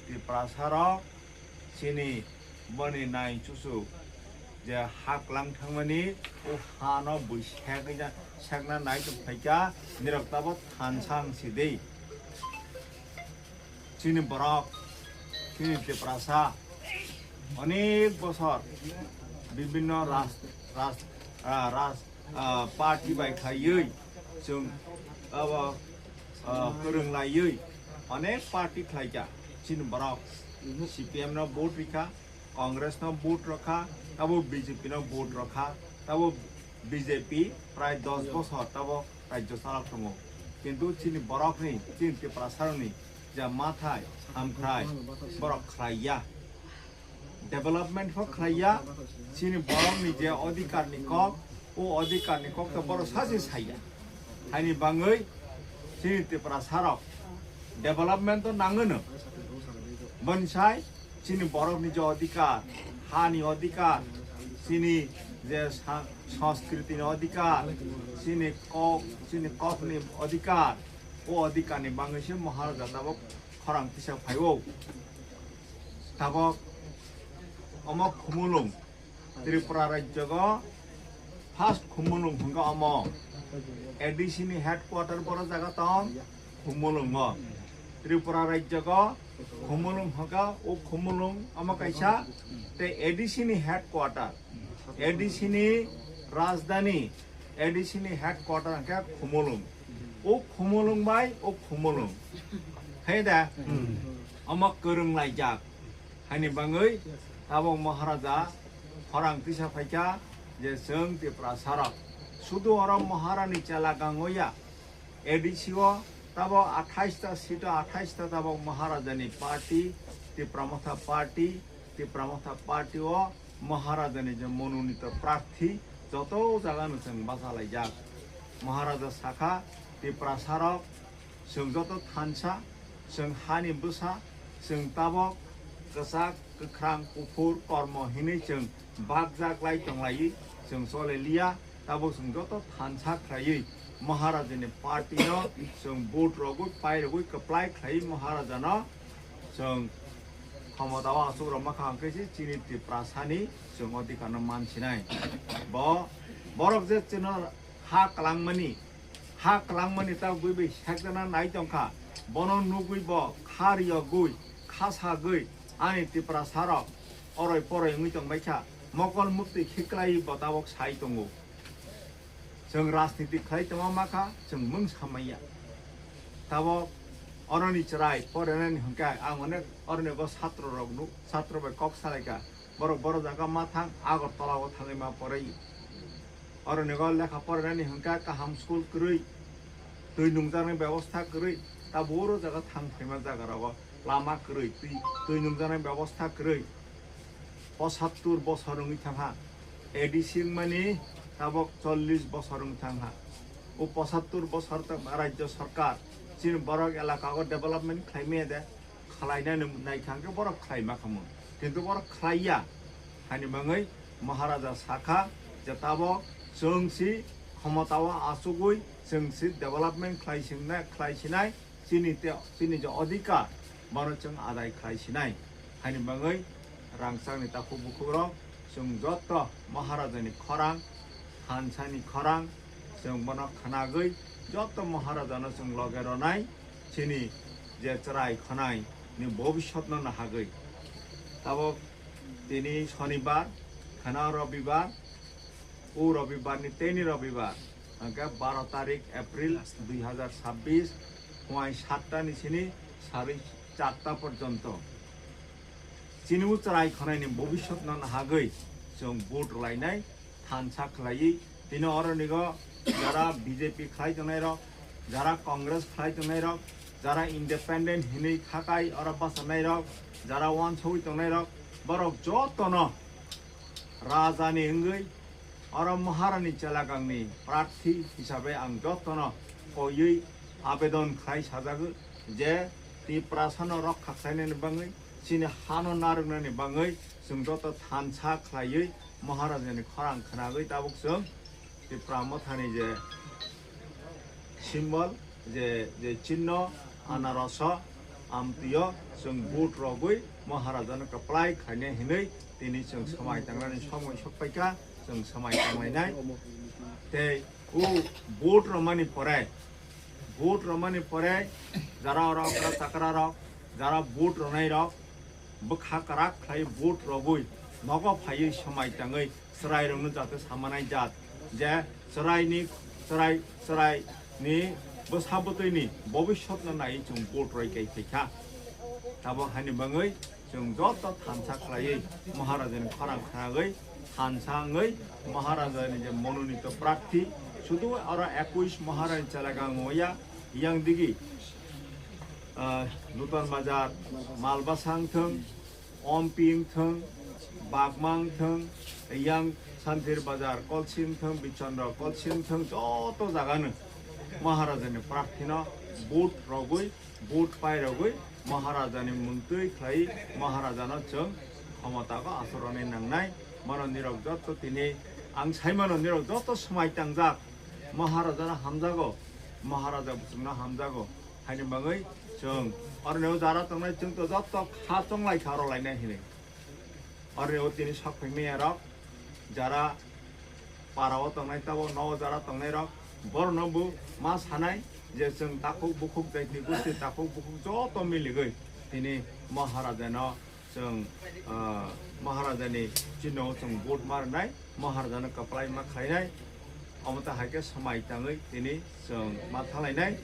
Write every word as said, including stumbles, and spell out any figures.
Tiprasa rok chini boni nai chuchuk je ha kwlang thangmani, o ha no bui sekna, sekna nai tong phaikha, nirok tabo thansa wng si di. Chini borok, chini Tiprasa onek bosor bibinno ras-, ras-, ah, ras-, ah, party bai khlaiwi chwng abo, ah, kwrwng laiwi onek party khlaikha. Chini borok C P M no vote rikha, Congress no vote rokha, tabo B J P no vote rokha, tabo B J P prai dos bosor tabo rajyo chalok tongo. Kintu chini borokni, chini Tiprasarokni je mathai hamkrai borok khlaiya. Development pho khlaiya, chini borokni je odhikar ni kok, o odhikar ni kok to borok sachi saiya. Haini bangwi chini Tiprasarok development to nangwino. Bonsai chini borokni je odhikar, hani odhikar, chini je sa-, sanskriti ni odhikar, chini kok, chini kokni odhikar, o odhikar ni bangwi se Maharaja tabok khorang tisa phaio. Tabok omo Khumulwng, Tripura rajyogo first Khumulwng hwnkha omo. A D C ni headquarter boro jaga tong Khumulwngo. Tripura rajyogo Khumulwng hwnkha, o Khumulwng omo kaisa tei A D C ni headquarter, A D C ni rajdhani, A D C ni headquarter hwnkhe Khumulwng. O Khumulwng bai o Khumulwng. Hai da? Omo kwrwng laijak. Haini bangwi tabok Maharaja khorang tisa phaikha je chwng Tiprasarok. Sudu oro Maharani chela gangwya. A D C o tabok athais ta seat o athais ta tabok Maharajani party, Tipra Motha party, Tipra Motha party o Maharajani je mononito prarthi joto jagano chwng bachalaijak. Maharaja sakha, Tiprasarok, chwng joto thansa, chwng hani bwsa, chwng tabok kwchak, kwkhrang, kuphur, kormo hinwi chwng bakjak lai tonglaiwi chwng chole liya. Tabok chwng joto thansa khlaiwi Maharajani party no chwng vote rogwi, pai rogwi, kwplai khlaiwi Maharajano chwng khomotao achuk rwma kha, hwnkhe se chini Tiprasani chwng odhikar no mansinai. Bo, borok je chwngno ha kwlangmani, ha kwlangmani ta bui bai sekjana nai tongkha, bono nugwi bo kha riyogwi, kha sagwi ani Tiprasarok oroi poroi wngwi tongbaikha, mokol muktwi khiklaiwi bo tabok sai tongo. Chwng rajniti khlai tongma makha, chwng mung samaiya. Tabok oroni chwrai porenani hwnkhe ang onek oroni bo satro rok nuk, satro bai kok salaikha. Borok boro jaga ma thang, Agartala o thangwi ma porai. Oroni go lekha porainani hwnkha kaham school kwrwi, twi nungjaknai bebosta kwrwi, tabuk oro jaga thang phaima jaga rogo lama kwrwi, twi, twi nungjaknai bebosta kwrwi. Pochattor bosor wngwi thangha, A D C wngmani tabok chollish bosor wngwi thangha. O pochattor bosor ta rajyo sarkar chini borok elaka o development khlaimaya de? Khlainani naikha hwnkhe borok khlai ma khamu, kintu borok khlaiya. Hani bangwi Maharaja sakha je, tabok chwng si khomotao achugwi chwng si development khlai singnai, khlai sinai, chini te, chini je odhikar bono chwng adai khlai sinai. Hani bangwi rangchakni takhuk bukhukrok chwng joto Maharajani khorang, thansani khorang chwng bono khnagwi joto Maharajano chwng loge ronai. Chini je chwrai khwnai ni bobiswt no nahagwi. Tabok tini Shonibar, khana Robibar, o Robibar ni teni Robibar, hwnkhe baro tarik April dui hazar chabbish, phuai satta ni sini sari charta porjonto. Chini o chwrai khwnai ni bobiswt no nahagwi chwng vote rwlainai thansa khlaiwi. Tini oronigo jara B J P khlai tongnai rok, jara Congress khlai tongnai rok, jara independent hinwi khakai oro bachanai rok, jara wansogwi tongnai rok, borok jotono rajani wngwi oro Maharani chelagangni prarthi hisabe ang jotono koiwi abedon khlai sajago je Tiprasano rokha khlainani bangwi, chini hano narwknani bangwi chwng joto thansa khlaiwi Maharajani khorang khnagwi tabuk chwng Tipra Mothani je symbol, je, je chinno, anaroso, Amtwio chwng vote rogwi Maharajano kwplai khainai hinwi tini chwng swmai tangnani somoi sokpaikha, chwng swmai tanglainai. Tei o vote romani pore, vote romani pore jara oro okra chakra rok, jara vote ronai rok bwkha kwrak khlai vote rogwi nogo phaiwi swmai tangwi chwrairokno jate samanai jat je chwraini, chwrai, chwraini bwsa bwtwini bobiswtno naiwi chwng vote roi kai phaikha. Tabok haini bagwi chwng joto thansa khlaiwi Maharajani khorang khnagwi thansa wngwi Maharajani je mononito prarthi, sudu oro ekush Maharajani chelagang wngya, yang digi, ah, Nutan Bazar, Malbasa wngthwng, Ompi wngthwng, Bagma wngthwng, yang Santir Bazar Kolsi wngthwng, Bichondra Kolsi wngthwng, joto jagano Maharajani prarthino vote rogwi, vote pai rogwi Maharajani muntwi khlai Maharajano chwng khomotao aswk rwnai nangnai. Mano nirok joto tini ang saimano nirok joto swmai tangjak, Maharajano hamjago, Maharaja bwswkno hamjago. Haini bagwi chwng oroni o jara tongnai chwng to joto kha chonglai kha oro lainai hinwi. Oroni o tini sok phai maya rok jara para o tongnai tabo no o jara tongnai rok borokno bo ma sanai je chwng takhuk bukhuk jaitni gosti takhuk bukhuk joto miligwi tini Maharajano chwng, ah, Maharajani chino chwng vote ma rwnai, Maharajano kwplai ma khlainai, omo ta hai khe swmai tangwi tini chwng ma thanglainai.